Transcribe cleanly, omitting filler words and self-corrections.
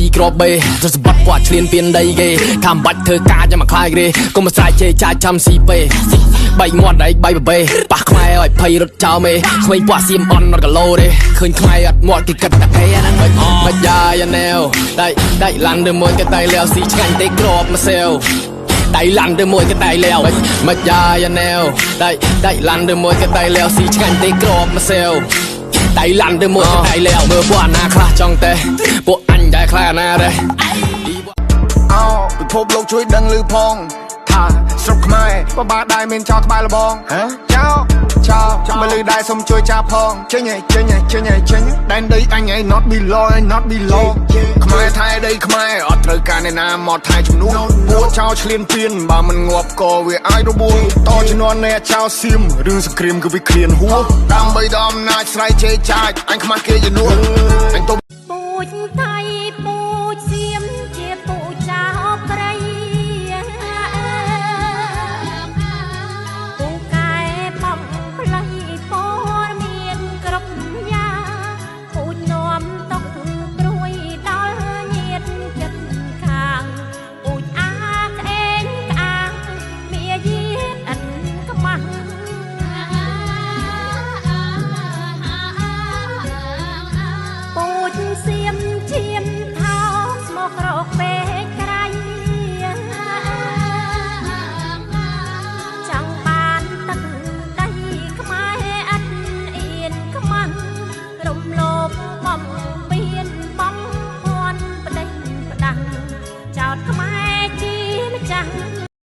ស៊ីក្របបេទៅសម្បត្តិគាត់ឆ្លៀនពៀនដីគេថាមិនបាច់ធ្វើការចាំមកខ្លាចគេកុំមកស្រែកជេរចាយចាំស៊ីពេបីមាត់ឯងបីបបេប៉ះខ្មែរឲ្យភ័យរត់ចោលមេក្មេងប៉ះសៀមអន់អត់គីឡូទេឃើញខ្មែរអត់មាត់គេគិតតែគេអាហ្នឹងមិនមិនយ៉ាយ៉ាណែវដៃដៃឡាន់ទៅមួយគេតៃលាវស៊ីឆ្ងាញ់ទេក្របមកសែវដៃឡាន់ទៅមួយគេតៃលាវមិនយ៉ាយ៉ាណែវដៃដៃឡាន់ទៅមួយគេតៃលាវស៊ីឆ្ងាញ់ទេក្របមកសែវដៃឡាន់ទៅមួយគេតៃលាវមើលពួកអាណាខ្លះចង់ទេពួកអញដែរខ្លះអាណាដែរ អោពិភពលោកជួយដឹងឮផងថាស្រុកខ្មែរបបាដែរមានចោលក្បែរលបងហ៎ចោលចោលមកលឺដែរសុំជួយចាផងចេញហីចេញហីចេញហីចេញដែនដីអញឯង not belong not belong ខ្មែរថែដីខ្មែរអត់ត្រូវការអ្នកណាមកថែជំនួសពួកចោលឆ្លៀនពៀនបើមិនងាប់ក៏វាអាចរបួសតជំនាន់អ្នកចោលសៀមរឿងសង្គ្រាមគឺវាឃ្លានហួសដើម្បីដល់អំណាចស្រ័យជេរចាចអញខ្មាស់គេជំនួសអញទៅ។